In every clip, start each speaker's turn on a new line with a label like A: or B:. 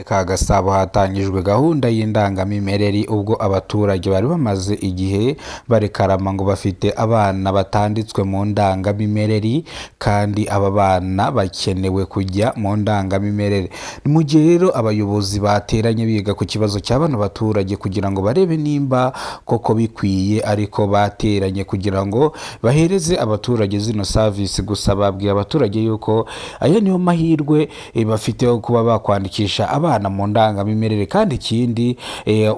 A: Ka Gasabo hatangijwe gahunda y'indangamimerere, ubwo abaturage bari bamaze igihe barekarama ngo bafite abana batanditswe mu ndangamimerere kandi aba bana bakenewe kujya mu ndangamimerere. Ni mu gihe rero abayobozi bateranye biga ku kibazo cya bano baturage kugira ngo barebe nimba koko bikwiye, ariko bateranye kugira ngo bahereze abaturage zino service. Gusa babwiye abaturage yuko aya niyo mahirwe bafite yo kuba bakwandikisha abana mu ndangamimerere. Kandi ikindi,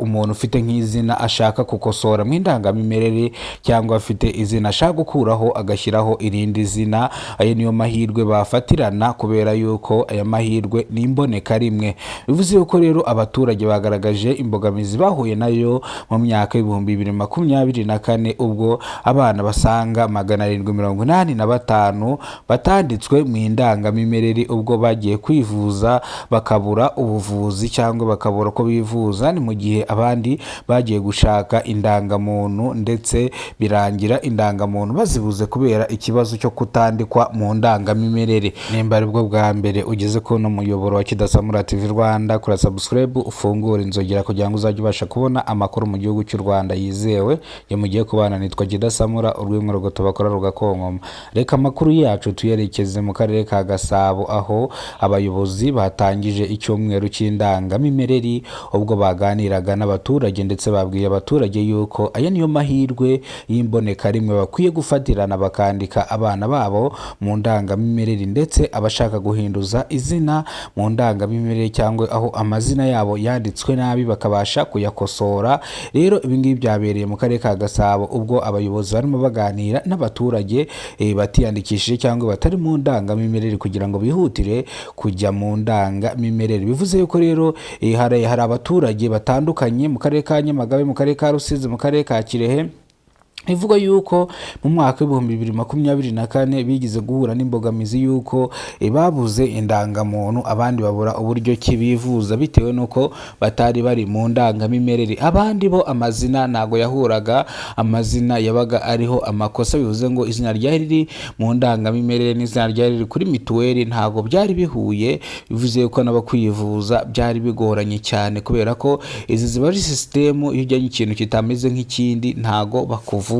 A: umuntu ufite nk'izina ashaka gukosora mu indangamimerere cyangwa afite izina ashaka gukuraho agashyiraho irindi zina, aya niyo mahirwe bafatirana, kubera yuko aya mahirwe ni imboneka rimwe. Bivuze yuko rero abaturage bagaragaje imbogamizi bahuye nayo mu myaka y'2024, ubwo abana basaga 785 batanditswe mu indangamimerere, ubwo bagiye kwivuza bakabura ubuvuzi cyangwa bakabura uko bivuza. Ni mu gihe abandi bagiye gushaka indangamuntu ndetse birangira indangamuntu bazibuze kubera ikibazo cyo kutandikwa mu ndangamimerere. Nimba aribwo bwa mbere ugeze kuri uno muyoboro wa Kidasamura TV Rwanda, kora subscribe, ufungure inzogera kugira ngo uzajye ubasha kubona amakuru mu gihugu cy'u Rwanda yizewe. Iyo mugiye kubana nitwa Kidasamura, urw'imwe rugoto bakora rugakonkoma. Reka amakuru yacu tuyerekeze mu karere ka Gasabo, aho abayobozi batangije icyumweru cy'indangamimerere, ubwo baganiraga n'abaturage ndetse babwiye abaturage yuko aya niyo mahirwe y'imboneka rimwe bakwiye gufatirana bakandika abana babo mu ndangamimerere, ndetse abashaka guhinduza izina mu ndangamimerere cyangwa aho amazina yabo yanditswe nabi bakabasha kuyakosora. Rero ibi ngibi byabereye mu karere ka Gasabo, ubwo abayobozi barimo baganira n'abaturage batiyandikishije cyangwa batari mu ndangamimerere kugira ngo bihutire kujya mu ndangamimerere. Bivuze yuko rero hari abaturage batandukanye mu karere ka Nyamagabe, mu karere ka Rusizi, mu karere ka Kirehe, ivuga yuko mu mwaka w'2024 bigize guhura n'imbogamizi y'uko babuze indangamuntu, abandi babura uburyo ki bivuza bitewe n'uko batari bari mu ndangamimerere. Abandi bo amazina ntago yahuraga, amazina yabaga ariho amakosa. Bivuze ngo izina ryari riri mu ndangamimerere n'izina ryari riri kuri mituweli ntago byari bihuye. Bivuze ko n'abakwivuza byari bigoranye cyane, kubera ko izi ziba ari sisitemu, iyo ujyanye ikintu kitameze nk'ikindi ntago bakuvura.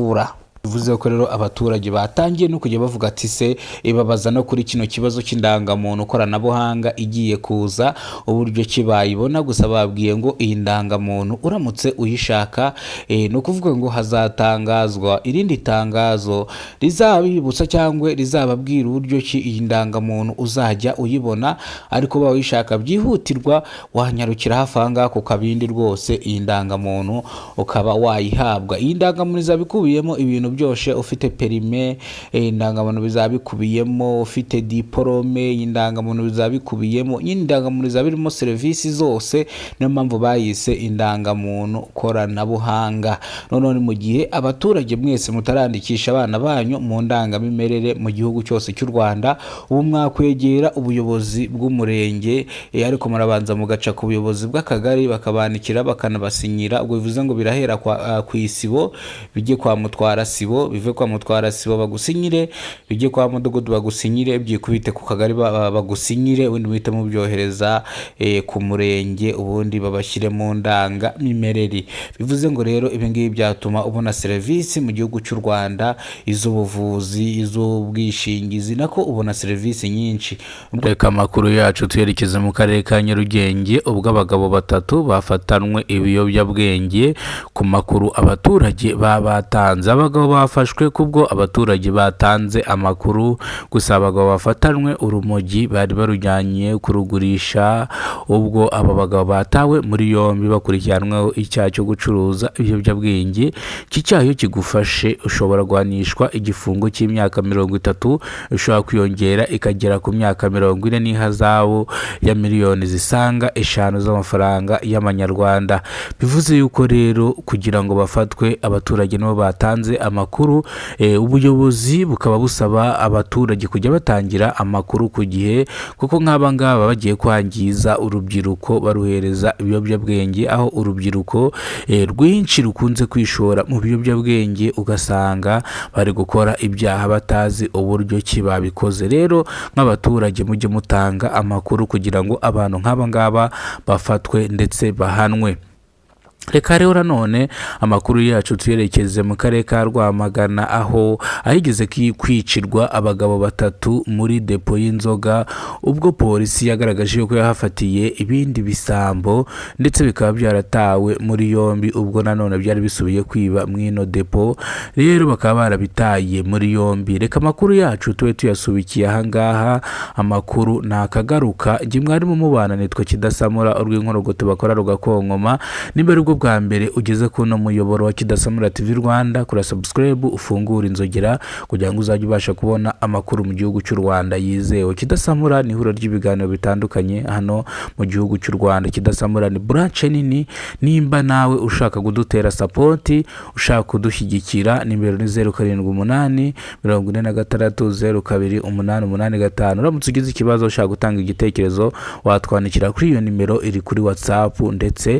A: Bivuze ko rero abaturage batangiye no kujya bavuga ati se ibabaza no kuri kino kibazo cy'indangamuntu koranabuhanga igiye kuza, uburyo ki bayibona. Gusa babwiye ngo iyi ndangamuntu uramutse uyishaka, ni ukuvuga ngo hazatangazwa irindi tangazo rizabibutsa cyangwa rizababwira uburyo ki iyi ndangamuntu uzajya uyibona. Ariko waba uyishaka byihutirwa, wanyarukira hafi aha ngaha ku Kabindi rwose, iyi ndangamuntu ukaba wayihabwa. Iyi ndangamuntu izaba ikubiyemo ibintu byose: ufite perime, indangamuntu bizaba bikubiyemo; ufite diporome, iyi ndangamuntu bizaba bikubiyemo. Nyine indangamuntu izaba irimo serivisi zose, niyo mpamvu bayise indangamuntu koranabuhanga. Noneho ni mu gihe abaturage mwese mutarandikisha abana banyu mu ndangamimerere mu gihugu cyose cy'u Rwanda, ubu mwakwegera ubuyobozi bw'umurenge, ariko murabanza mugaca ku buyobozi bw'akagari bakabandikira bakanabasinyira. Ubwo bivuze ngo birahera ku isibo, bijye kwa mutwara sibo, bive kwa mutwara sibo bagusinyire, bijye kwa mudugudu bagusinyire, byikubite ku kagari bagusinyire, ubundi muhite mubyohereza ku murenge, ubundi babashyire mu ndangamimerere. Bivuze ngo rero ibi ngibi byatuma ubona serivisi mu gihugu cy'u Rwanda, iz'ubuvuzi, iz'ubwishingizi, nako ubona serivisi nyinshi. Reka amakuru yacu tuyerekeze mu karere ka Nyarugenge, ubwo abagabo batatu bafatanwe ibiyobyabwenge ku makuru abaturage baba batanze. Abagabo bafashwe kubwo abaturage batanze amakuru. Gusa abagabo bafatanwe urumogi bari barujyanye kurugurisha. Ubwo aba bagabo batawe muri yombi bakurikiranweho icyaha cyo gucuruza ibiyobyabwenge. Iki cyaha iyo kigufashe ushobora guhanishwa igifungo cy'imyaka 30, ishobora kwiyongera ikagera ku myaka 40, n'ihazabu ya miliyoni zisaga 5 z'amafaranga y'amanyarwanda. Bivuze yuko rero kugira ngo bafatwe, abaturage nibo batanze amakuru. amakuru. Ubuyobozi bukaba busaba abaturage kujya batangira amakuru ku gihe, kuko nk'aba ngaba bagiye kwangiza urubyiruko baruhereza ibiyobyabwenge, aho urubyiruko rwinshi rukunze kwishora mu biyobyabwenge, ugasanga bari gukora ibyaha batazi uburyo ki babikoze. Rero nk'abaturage mujye mutanga amakuru kugira ngo abantu nk'aba ngaba bafatwe ndetse bahanwe. Reka rero nanone amakuru yacu tuyerekeze mu karere ka Rwamagana, aho ahigeze kwicirwa abagabo batatu muri depo y'inzoga, ubwo polisi yagaragaje yuko yahafatiye ibindi bisambo, ndetse bikaba byaratawe muri yombi ubwo nanone byari bisubiye kwiba mu ino depo. Rero bakaba barabitaye muri yombi. Reka amakuru yacu tube tuyasubikiye ahangaha. Amakuru nakagaruka. Jye mwarimu mubana nitwa Kidasamura, urw'inkorogoto bakora rugakonkoma. Nimba aribwo bwa mbere ugeze ku uno muyoboro wa Kidasamura TV Rwanda, kora subscribe, ufungure inzogera kugira ngo uzajye ubasha kubona amakuru mu gihugu cy'u Rwanda yizewe. Kidasamura ni ihuriro ry'ibiganiro bitandukanye hano mu gihugu cy'u Rwanda. Kidasamura ni branch nini. Nimba nawe ushaka kudutera support, ushaka kudushyigikira, nimero ni 0784602885. Uramutse ugize ikibazo, ushaka gutanga igitekerezo, watwandikira kuri iyo nimero iri kuri WhatsApp ndetse